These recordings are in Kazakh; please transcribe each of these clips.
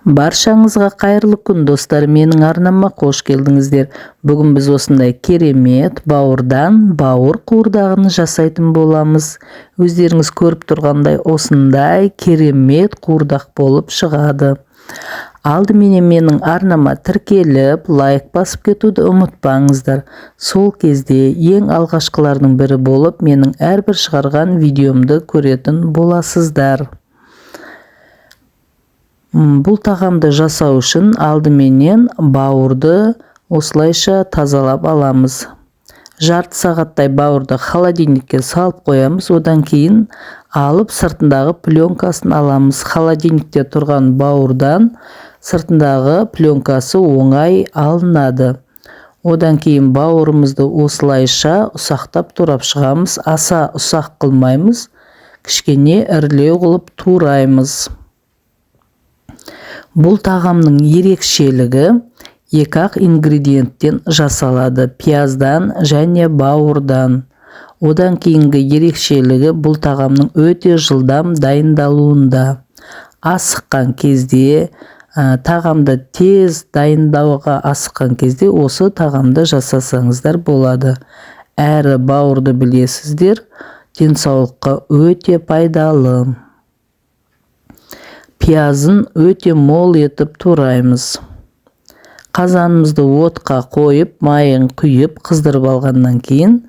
Баршаңызға қайырлы күн, достар! Менің арнама қош келдіңіздер. Бүгін біз осындай керемет бауырдан бауыр қуырдағын жасайтын боламыз. Өздеріңіз көріп тұрғандай, осындай керемет қуырдақ болып шығады. Алдыменен менің арнама тіркеліп, лайк басып кетуді ұмытпаңыздар. Сол кезде ең алғашқылардың бірі болып менің әрбір шығарған видеомды көретін боласыздар. Бұл тағамды жасау үшін алдыменен бауырды осылайша тазалап аламыз. Жарты сағаттай бауырды холодильникке салып қоямыз, одан кейін алып сыртындағы пленкасын аламыз. Холодильникте тұрған бауырдан сыртындағы пленкасы оңай алынады. Одан кейін бауырымызды осылайша ұсақтап турап шығамыз. Аса ұсақ қылмаймыз, кішкене ірілеу қылып тураймыз. Бұл тағамның ерекшелігі екі-ақ ингредиенттен жасалады: пияздан және бауырдан. Одан кейінгі ерекшелігі бұл тағамның өте жылдам дайындалуында. Асыққан кезде, тағамды тез дайындауға асыққан кезде осы тағамды жасасаңыздар болады. Әрі бауырды білесіздер, денсаулыққа өте пайдалы. Пиязын өте мол етіп тураймыз. Қазанымызды отқа қойып, майын құйып, қыздырып алғаннан кейін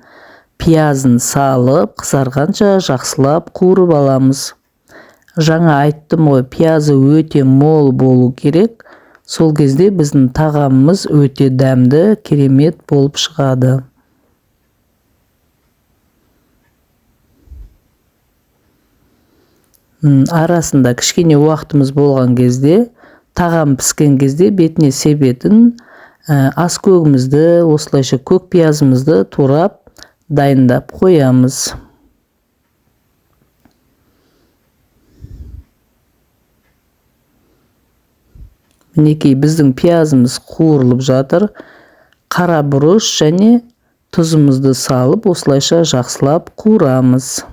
пиязын салып, қызарғанша жақсылап қуырып аламыз. Жаңа айттым ғой, пиязы өте мол болу керек. Сол кезде біздің тағамымыз өте дәмді, керемет болып шығады. Арасында кішкене уақытымыз болған кезде, тағам піскен кезде бетіне себетін ас көгімізді, осылайша көк пиязымызды турап дайындап қоямыз. Мінекей, біздің пиязымыз қуырылып жатыр. Қара бұрыш және тұзымызды салып, осылайша жақсылап қуырамыз.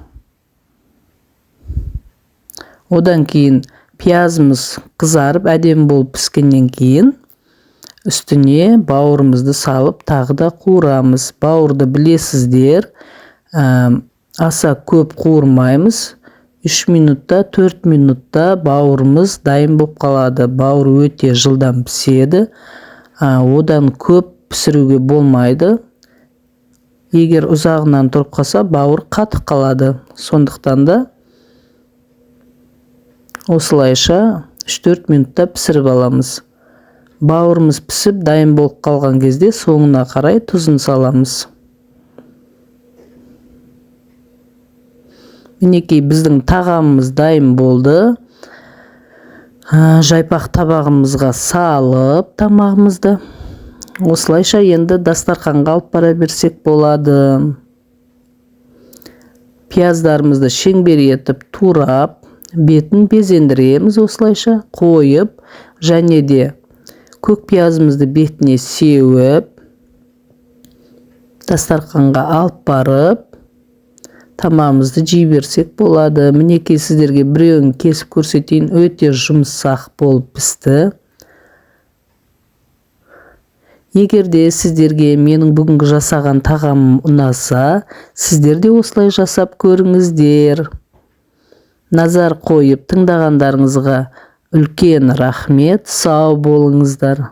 Одан кейін пиязымыз қызарып әдемі болып піскеннен кейін үстіне бауырымызды салып тағы да қуырамыз. Бауырды білесіздер, аса көп қуырмаймыз. 3 минутта, 4 минутта бауырымыз дайын болып қалады. Бауыр өте жылдам піседі. Одан көп пісіруге болмайды. Егер ұзағынан тұрып қалса, бауыр қатып қалады. Сондықтан да осылайша 3-4 минутта пісіріп аламыз. Бауырымыз пісіп дайын болып қалған кезде соңына қарай тұзын саламыз. Мінекей, біздің тағамымыз дайын болды. Жайпақ табағымызға салып тамағымызды осылайша енді дастарханға алып бара берсек болады. Пияздарымызды шеңбер етіп турап, бетін безендіреміз осылайша қойып, және де көк пиязымызды бетіне сеуіп, дастарханға алып барып, тамағымызды жей берсек болады. Мінекей, сіздерге біреуін кесіп көрсетейін. Өте жұмсақ болып пісті. Егер де сіздерге менің бүгінгі жасаған тағамым ұнаса, сіздер де осылай жасап көріңіздер. Назар қойып тыңдағандарыңызға үлкен рахмет. Сау болыңыздар.